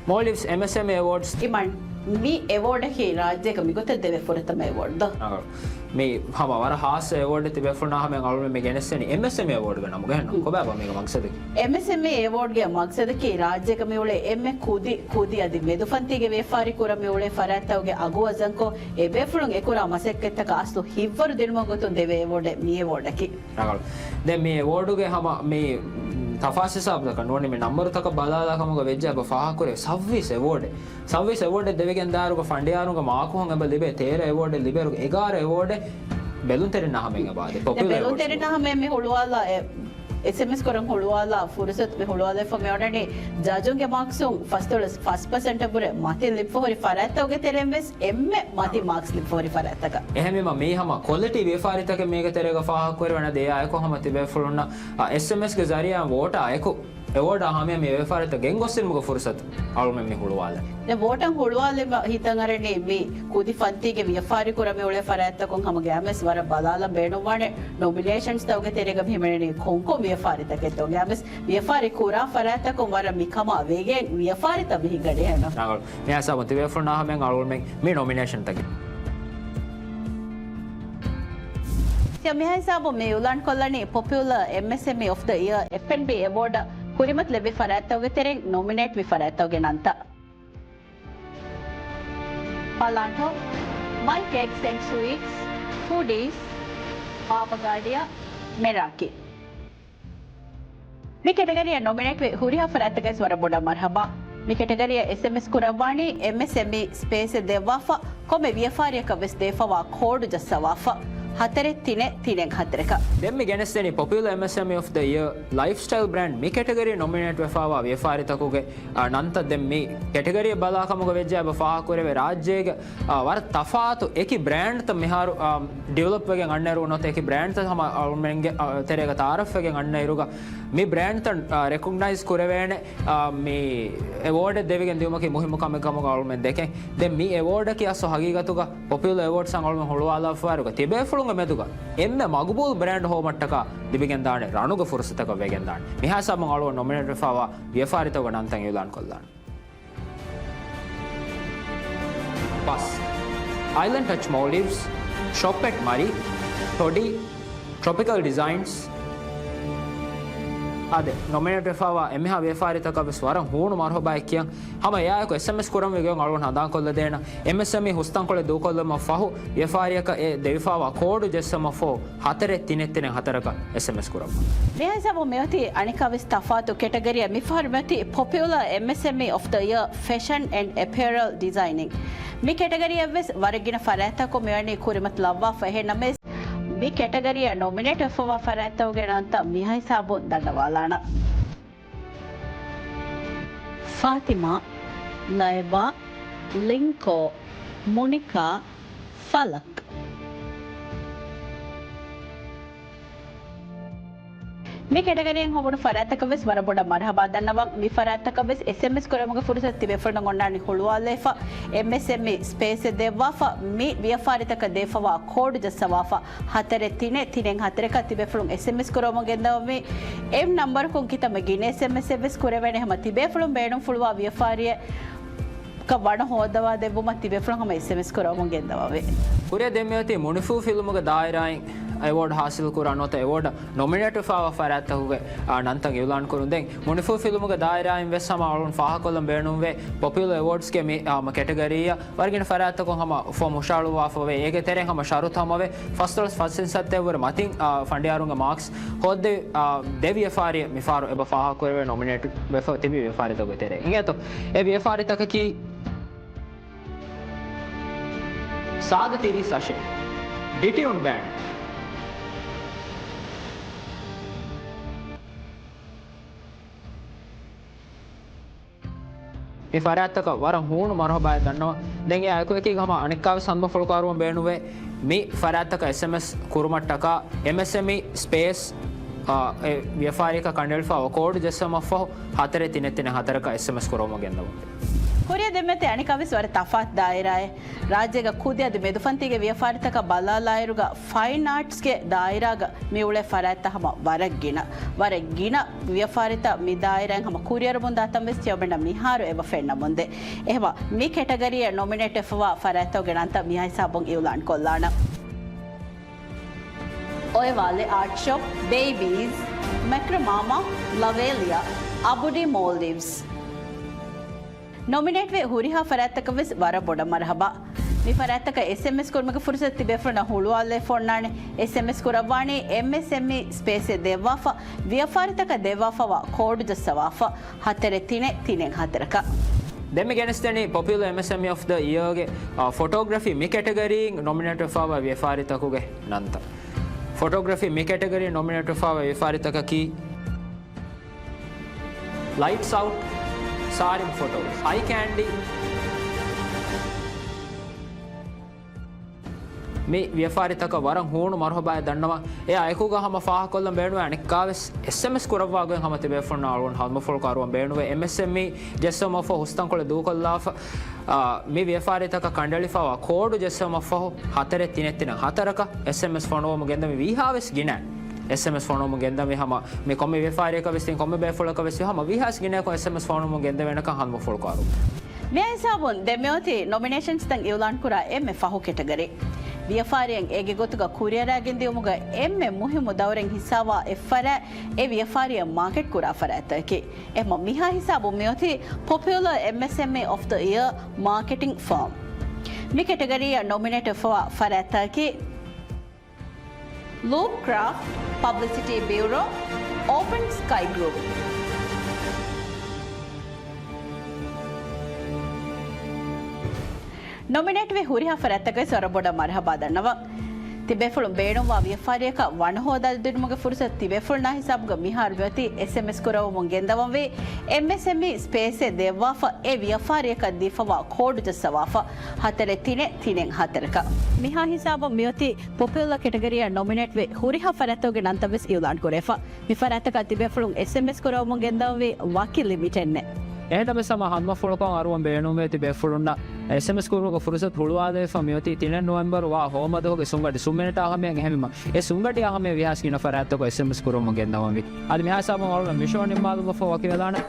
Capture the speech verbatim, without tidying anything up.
މޯލްޑިވްސް އެމްއެސްއެމްއީ އެވޯޑްސް. އިމަން، މި އެވޯޑަކީ ރާއްޖޭގަ މިގޮތަށް ދެވޭ ފުރަތަމަ އެވޯޑްތަ؟ އަ، މި ހަމަ ވަރަށް ހާއްސަ އެވޯޑެއް ތިބޭފުޅުންނާ ހަމަޔަށް އަޅުގަނޑުމެން މި ގެނެސްދެނީ އެމްއެސްއެމްއީ އެވޯޑްގެ ނަމުގަ. އެހެން ކޮބާބާ މީގެ މަގްސަދަކީ؟ އެމްއެސްއެމްއީ އެވޯޑްގެ މަގްސަދަކީ ރާއްޖޭގަ މިއުޅޭ އެންމެ ކުދި، ކުދި އަދި މެދުފަންތީގެ ވިޔަފާރި ކުރަން މިއުޅޭ ފަރާތްތަކުގެ އަގު ވަޒަންކޮށް، އެބޭފުޅުން އެކުރާ މަސައްކަތްތަކަށް އަސްލު ހިތްވަރު ދިނުމަށް ގޮތުން ދެވޭ އެވޯޑެއް މި އެވޯޑަކީ. ރަނގަޅު. ދެން މި އެވޯޑުގެ ހަމަ މި ތަފާސް ހިސާބުތަކަށް ނޫނީ މި ނަންބަރުތަކަށް ބަލާލާ ކަމުގަ ވެއްޖެ އެބަ ފާހަގަކުރޭ ސައްވީސް އެވޯޑެއް. ސައްވީސް އެވޯޑެއް ދެވިގެން ދާއިރުގަ ފަނޑިޔާރުންގެ މާކުހުން އެބަ ލިބޭ ތޭރަ އެވޯޑެއް ލިބޭއިރުގަ އެގާރަ އެވޯޑެއް ބެލުންތެރިންނާ ހަމަޔަށް އެބަ ދޭ. ޕޮޕިއުލަރ އެވޯޑްސް ބެލުންތެރިންނާ ހަމަޔަށް މި ހުޅުވާލާ އެ އެސްއެމްއެސް ކުރަން ހުޅުވާލާ ފުރުސަތު މި ހުޅުވާލައިފަ މި އޮންނަނީ ޖަޖުންގެ މާކްސުން ފަސްދޮޅަސް ފަސް ޕަސެންޓަށް ވުރެ މަތިން ލިބިފަ ހުރި ފަރާތްތަކުގެ ތެރެއިން ވެސް އެންމެ މަތި މާކްސް ލިބިފަ ހުރި ފަރާތްތަކަށް. އެހެންވީމަ މީ ހަމަ ކޮލިޓީ ވިޔަފާރިތަކެއް މީގެ ތެރޭގަ ފާހަގަކުރެވޭނެ. އެއާއެކު ހަމަ ތިބޭފުޅުންނަށް، އާ، އެސްއެމްއެސްގެ ޒަރީއާ ވޯޓާ އެކު އެވޯޑާ ހަމަޔަށް މި ވިޔަފާރިތައް ގެންގޮސްދިނުމުގެ ފުރުސަތު އަޅުމެން މި ހުޅުވާލަނީ. ދެން ވޯޓަށް ހުޅުވާލީމަ ހިތަށް އަރަނީ މި ކުދި ފަންތީގެ ވިޔަފާރި ކުރަން މި އުޅޭ ފަރާތްތަކުން ހަމަ ގައިމުވެސް ވަރަށް ބަލާލަން ބޭނުންވާނެ ނޮމިނޭޝަންސްތަކުގެ ތެރޭގަ ހިމެނެނީ ކޮންކޮން ވިޔަފާރިތަކެއްތޯ. ގައިމުވެސް ވިޔަފާރި ކުރާ ފަރާތްތަކުން ވަރަށް މިކަމާ ވެގެން ވިޔަފާރިތައް މި ހިނގަނީ އެހެންނު. ރަނގަޅު. މި ހިސާބުން ތިބޭފުޅުންނާ ހަމަޔަށް އަޅުގަނޑުމެން މި ނޮމިނޭޝަންތަކެއް. މި ހިސާބުން މި އިއުލާން ކޮށްލަނީ ޕޮޕިއުލަރ އެމްއެސްއެމްއީ އޮފް ދަ އިޔަރ، އެފްއެންޑްބީ އެވޯޑަށް ކުރިމަތިލެއްވި ފަރާތްތަކުގެ ތެރެއިން ނޮމިނޭޓްވި ފަރާތްތަކުގެ ނަންތައް. ޕާލާންޓޯ، މައި ކޭކްސް އެންޑް ސުވީޓްސް، ފޫޑީސް، ބާބަގާޑިއާ، މެރާކީ. މި ކެޓަގަރީއަށް ނޮމިނޭޓްވި ހުރިހާ ފަރާތްތަކަށް ވެސް ވަރަށް ބޮޑަށް މަރުހަބާ. މި ކެޓަގަރީއަށް އެސްއެމްއެސް ކުރައްވާނީ އެމްއެސްއެމްއީ ސްޕޭސްއެއް ދެއްވާފަ، ކޮންމެ ވިޔަފާރިއަކަށް ވެސް ދޭފަވާ ކޯޑު ޖައްސަވާފަ، ހަތަރެއް ތިނެއް ތިނެއް ހަތަރަކަށް. ދެން މި ގެނެސްދެނީ ޕޮޕިއުލަރ އެމްއެސްއެމްއީ އޮފް ދަ އިޔަރ ލައިފްސްޓައިލް ބްރޭންޑް މި ކެޓަގަރީ ނޮމިނޭޓް ވެފަވާ ވިޔަފާރިތަކުގެ، އާ، ނަންތައް. ދެން މި ކެޓަގަރީ ބަލާ ކަމުގަ ވެއްޖެ އެބަ ފާހަގަކުރެވޭ ރާއްޖޭގެ، އާ، ވަރަށް ތަފާތު އެކި ބްރޭންޑްތައް މިހާރު، އާ، ޑިވެލޮޕް ވެގެން އަންނައިރު ނުވަތަ އެކި ބްރޭންޑްތައް ހަމަ އަޅުމެންގެ، އާ، ތެރޭގަ ތައާރަފް ވެގެން އަންނައިރުގަ މި ބްރޭންޑްތައް، އާ، ރެކޮގްނައިޒް ކުރެވޭނެ، އާ، މި އެވޯޑެއް ދެވިގެން ދިއުމަކީ މުހިއްމު ކަމެއް ކަމުގަ އަޅުމެން ދެކެން. ދެން މި އެވޯޑަކީ އަސްލު ހަގީގަތުގަ ޕޮޕިއުލަރ އެވޯޑްސްއަށް އަޅުމެން ހުޅުވާލާފަވާއިރުގަ ތިބޭފުޅުންގެ މެދުގަ އެންމެ މަގުބޫލު ބްރޭންޑް ހޯމަށްޓަކާ ލިބިގެންދާނެ ރަނުގެ ފުރުސަތަކަށް ވެގެންދާނެ. މިހާ ހިސާބުން އަޅުގަނޑު ނޮމިނޭޓް ވެފަވާ ވިޔަފާރިތަކުގެ ނަންތައް އިއުލާން ކޮށްލާނަން. ބަސް، އައިލެންޑް ޓަޗް މޯލްޑިވްސް، ޝޮޕް އެޓް މަރި، ޓޮޑީ، ޓްރޮޕިކަލް ޑިޒައިންސް. އާދެ، ނޮމިނޭޓް ވެފަވާ އެންމެހާ ވިޔަފާރިތަކަށް ވެސް ވަރަށް ހޫނު މަރުހަބާއެއް ކިޔަން. ހަމަ އެއާއެކު އެސްއެމްއެސް ކުރަންވީ ގޮތް އަޅުގަނޑު ހަނދާންކޮށްލަދޭނަން. އެމްއެސްއެމްއީ ހުސްތަންކޮޅެއް ދޫކޮށްލުމަށް ފަހު، ވިޔަފާރިއަކަށް އެ ދެވިފަވާ ކޯޑު ޖެއްސުމަށްފަހު، ހަތަރެއް ތިނެއް ތިނެއް ހަތަރަކަށް އެސްއެމްއެސް ކުރައްވާ. މިހާ ހިސާބުން މިއޮތީ އަނެއްކާވެސް ތަފާތު ކެޓަގަރީއެއް. މިފަހަރު މިއޮތީ ޕޮޕިއުލަރ އެމްއެސްއެމްއީ އޮފް ދަ އިޔަރ ފެޝަން އެންޑް އެޕެރަލް ޑިޒައިނިން. މި ކެޓަގަރީއަށްވެސް ވަރަށް ގިނަ ފަރާތްތަކުން މިވަނީ ކުރިމަތިލައްވާފަ. އެހެން ނަމަވެސް، މި ކެޓަގަރީއަށް ނޮމިނޭޓް ވެފަވާ ފަރާތްތަކުގެ ނަންތައް މިހާ ހިސާބުން ދަންނަވާލާނަން. ފާތިމާ، ލައިބާ، ލިންކޯ، މުނިކާ، ފަލަކް. މި ކެޓަގަރީއިން ހޮވުނު ފަރާތްތަކަށް ވެސް ވަރަށް ބޮޑަށް މަރުހަބާ ދަންނަވަން. މި ފަރާތްތަކަށް ވެސް އެސްއެމްއެސް ކުރުމުގެ ފުރުސަތު ތިބޭފުޅުންނަށް އޮންނާނީ ހުޅުވާލައިފަ، އެމްއެސްއެމްއީ ސްޕޭސްއެއް ދެއްވާފަ، މި ވިޔަފާރިތަކަށް ދޭފަވާ ކޯޑު ޖައްސަވާފަ، ހަތަރެއް ތިނެއް ތިނެއް ހަތަރަކަށް ތިބޭފުޅުން އެސްއެމްއެސް ކުރަމުން ގެންދަވަމީ. އެއް ނަންބަރަކުން ކިތަންމެ ގިނަ އެސްއެމްއެސްއެއް ވެސް ކުރެވޭނެ. ހަމަ ތިބޭފުޅުން ބޭނުންފުޅުވާ ވިޔަފާރިއެއް ކަ ވަނަ ހޯއްދަވާ ދެއްވުމަށް ތިބޭފުޅުން ހަމަ އެސްއެމްއެސް ކުރަމުން ގެންދަވަވޭ. ކުރިއަށް ދެން މިއޮތީ މުނިފޫ ފިލުމުގެ ދާއިރާއިން އެވޯޑް ހާސިލް ކުރާ ނުވަތަ އެވޯޑަށް ނޮމިނޭޓް ވެފަވާ ފަރާތްތަކުގެ، އާ، ނަންތައް އިއުލާން ކުރުން. ދެން މުނިފޫ ފިލުމުގެ ދާއިރާއިން ވެސް ހަމަ އަޅުން ފާހަގަކޮށްލަން ބޭނުންވޭ ޕޮޕިއުލަރ އެވޯޑްސްގެ މި، އާ، މަ ކެޓަގަރީއަށް ވަރަށް ގިނަ ފަރާތްތަކުން ހަމަ ފޯމް ހުށަހަޅުއްވާފަވޭ. އޭގެ ތެރެއިން ހަމަ ޝަރުތު ހަމަވޭ، ފަސްދޮޅަސް ފަސް އިންސައްތައަށްވުރެ މަތިން، އާ، ފަނޑިޔާރުންގެ މާކްސް ހޯއްދެވި، އާ، ދެ ވިޔަފާރިއެއް މިފަހަރު އެބަ ފާހަގަކުރެވޭ ނޮމިނޭޓް ވެފަ ތިބި ވިޔަފާރިތަކުގެ ތެރެއިން. އިނގޭތޯ، އެ ވިޔަފާރިތަކަކީ ސާދަ ތިރީސް އަށެއް، ޑިޓިއުން ބްރޭންޑް. މި ފަރާތްތަކަށް ވަރަށް ހޫނު މަރުހަބާއެއް ދަންނަވަން. ދެން އެއާއެކު އެކީގަ ހަމަ އަނެއްކާވެސް ހަނދުމަފުޅު ކުރުމަށް ބޭނުންވޭ. މި ފަރާތްތަކަށް އެސްއެމްއެސް ކުރުމަށްޓަކާ އެމްއެސްއެމްއީ ސްޕޭސް، އާ، އެ ވިޔަފާރިއަކަށް ކަނޑައެޅިފައިވާ ކޯޑު ޖެއްސުމަށްފަހު ހަތަރެއް ތިނެއް ތިނެއް ހަތަރަކަށް އެސްއެމްއެސް ކުރަމުން ގެންދަވަން. ކުރިއަށް ދެމެތި އަނެކާވެސް ވަރަށް ތަފާތު ދާއިރާއެއް. ރާއްޖޭގަ ކުދި އަދި މެދުފަންތީގެ ވިޔަފާރިތަކަށް ބަލާލާއިރުގަ ފައިން އާޓްސްގެ ދާއިރާގަ މި އުޅޭ ފަރާތްތައް ހަމަ ވަރަށް ގިނަ. ވަރަށް ގިނަ ވިޔަފާރިތައް މި ދާއިރާއިން ހަމަ ކުރިއަރަމުންދާ ތަންވެސް ތިޔަބަންނަށް މިހާރު އެބަ ފެންނަމުންދޭ. އެހެމަ މި ކެޓަގަރީއަށް ނޮމިނޭޓް ވެފަވާ ފަރާތްތަކުގެ ނަންތައް މިހާ ހިސާބުން އިއުލާން ކޮށްލާނަން. އޮއެވާލެ އާޓް ޝޮޕް، ބޭބީސް، މެކްރަމާމާ، ލަވޭލިއާ، އަބުޑީ މޯލްޑިވްސް. ނޮމިނޭޓްވި ހުރިހާ ފަރާތްތަކަށް ވެސް ވަރަށް ބޮޑަށް މަރުހަބާ. މި ފަރާތްތަކަށް އެސްއެމްއެސް ކުރުމުގެ ފުރުސަތު ތިބޭފުޅުންނަށް ހުޅުވާލައިފަ އޮންނާނެ. އެސްއެމްއެސް ކުރައްވާނީ އެމްއެސްއެމްއީ ސްޕޭސްއެއް ދެއްވާފަ، ވިޔަފާރިތަކަށް ދެއްވާފަވާ ކޯޑު ޖައްސަވާފަ، ހަތަރެއް ތިނެއް ތިނެއް ހަތަރަކަށް. ދެން މި ގެނެސްދެނީ ޕޮޕިއުލަ އެމްއެސްއެމްއީ އޮފް ދަ އިޔާގެ، އާ، ފޮޓޯގްރަފީ މި ކެޓަގަރީން ނޮމިނޭޓް ވެފަވާ ވިޔަފާރިތަކުގެ ނަންތައް. ފޮޓޯގްރަފީ މި ކެޓަގަރީން ނޮމިނޭޓް ވެފަވާ ވިޔަފާރިތަކަކީ، ލައިޓްސް އައުޓް، ސާރިމް ފޮޓޯ، އައި ކޭންޑީ. މި ވިޔަފާރިތަކަށް ވަރަށް ހޫނު މަރުހަބާއެއް ދަންނަވަން. އެއާ އެކުގަ ހަމަ ފާހަގަކޮށްލަން ބޭނުންވޭ އަނެއްކާވެސް އެސްއެމްއެސް ކުރައްވާ ގޮތް ހަމަ ތިބޭފުޅުންނަށް އަޅުގަނޑު ހަނދުމަފުޅު ކުރުވަން ބޭނުންވޭ. އެމްއެސްއެމްއީ ޖެއްސުމަށްފަހު ހުސްތަންކޮޅެއް ދޫކޮށްލާފަ، އާ، މި ވިޔަފާރިތަކަށް ކަނޑައެޅިފައިވާ ކޯޑު ޖެއްސުމަށްފަހު ހަތަރެއް ތިނެއް ތިނެއް ހަތަރަކަށް އެސްއެމްއެސް ފޮނުވަމުން ގެންދަމި ވީހާވެސް ގިނަ. އެސްއެމްއެސް ފޮނުވަމުން ގެންދަމި ހަމަ މި ކޮންމެ ވިޔަފާރިއަކަށް ވެސް ތިން ކޮންމެ ބޭފުޅަކަށް ވެސް ހަމަ ވީހާވެސް ގިނައަކު އެސްއެމްއެސް ފޮނުވަމުން ގެންދެވޭނެކަން ހަނދުމަފުޅު ކުރުން. މި ހިސާބުން ދެ މިއޮތީ ނޮމިނޭޝަންސްތައް އިއުލާންކުރާ އެންމެ ފަހު ކެޓަގަރީ. ވިޔަފާރިއެއް އޭގެ ގޮތުގަ ކުރިއަރާގެން ދިއުމުގަ އެންމެ މުހިއްމު ދައުރެއް ހިއްސާވާ އެއްފަރާތް އެ ވިޔަފާރިއަށް މާކެޓް ކުރާ ފަރާތްތަކަކީ. އެހެމަ މިހާ ހިސާބުން މިއޮތީ ޕޮޕިއުލަ އެމްއެސްއެމްއީ އޮފް ދަ އިޔަރ މާކެޓިން ފާމް. މި ކެޓަގަރީއަށް ނޮމިނޭޓް ވެފަވާ ފަރާތްތަކަކީ، ލޫޕް ކްރާފްޓް، ޕަބްލިސިޓީ ބިއުރޯ، އޯޕަން ސްކައި ގްރޫޕް. ނޮމިނޭޓްވި ހުރިހާ ފަރާތްތަކަށް ވެސް ވަރަށް ބޮޑަށް މަރުހަބާ ދަންނަވަން. ތިބޭފުޅުން ބޭނުންވާ ވިޔަފާރިއަކަށް ވަނަ ހޯދާލަދިނުމުގެ ފުރުސަތު ތިބޭފުޅުންނާ ހިސާބުގަ މިހާރު މިއޮތީ އެސްއެމްއެސް ކުރައްވަމުން ގެންދަވަންވީ. އެމްއެސްއެމްއީ ސްޕޭސްއެއް ދެއްވާފަ އެ ވިޔަފާރިއަކަށް ދީފަވާ ކޯޑު ޖައްސަވާފަ. ހަތަރެއް ތިނެއް ތިނެއް ހަތަރަކަށް. މިހާ ހިސާބުން މިއޮތީ ޕޮޕިއުލަ ކެޓަގަރީއަށް ނޮމިނޭޓްވި ހުރިހާ ފަރާތްތަކުގެ ނަންތައް ވެސް އިއުލާން ކުރެވިފަ. މި ފަރާތްތަކަށް ތިބޭފުޅުން އެސްއެމްއެސް ކުރައްވަމުން ގެންދަވަންވީ ވަކި ލިމިޓެއް ނެތް. އެހެންނަމަވެސް ހަމަ ހަނދުމަފުޅުކޮށް އަރުވަން ބޭނުންވޭ ތިބޭފުޅުންނަށް އެސްއެމްއެސް ކުރުމުގެ ފުރުސަތު ހުޅުވާލައިފަ މިއޮތީ ތިނެއް ނޮވެމްބަރު ވާ ހޯމަ ދުވަހުގެ ސުންގަޑި ސުންމިނެޓާ ހަމަޔަށް އެހެންވީމަ، އެ ސުންގަޑިއާ ހަމަޔަށް ވީހާވެސް ގިނަ ފަރާތްތަކުން އެސްއެމްއެސް ކުރައްވަމުން ގެންދަވަންވީ. އަދި މިހާ ހިސާބުން އަޅުގަނޑު މިޝޯ ނިންމާލުމަށްފަހު ވަކިވެލާނަން.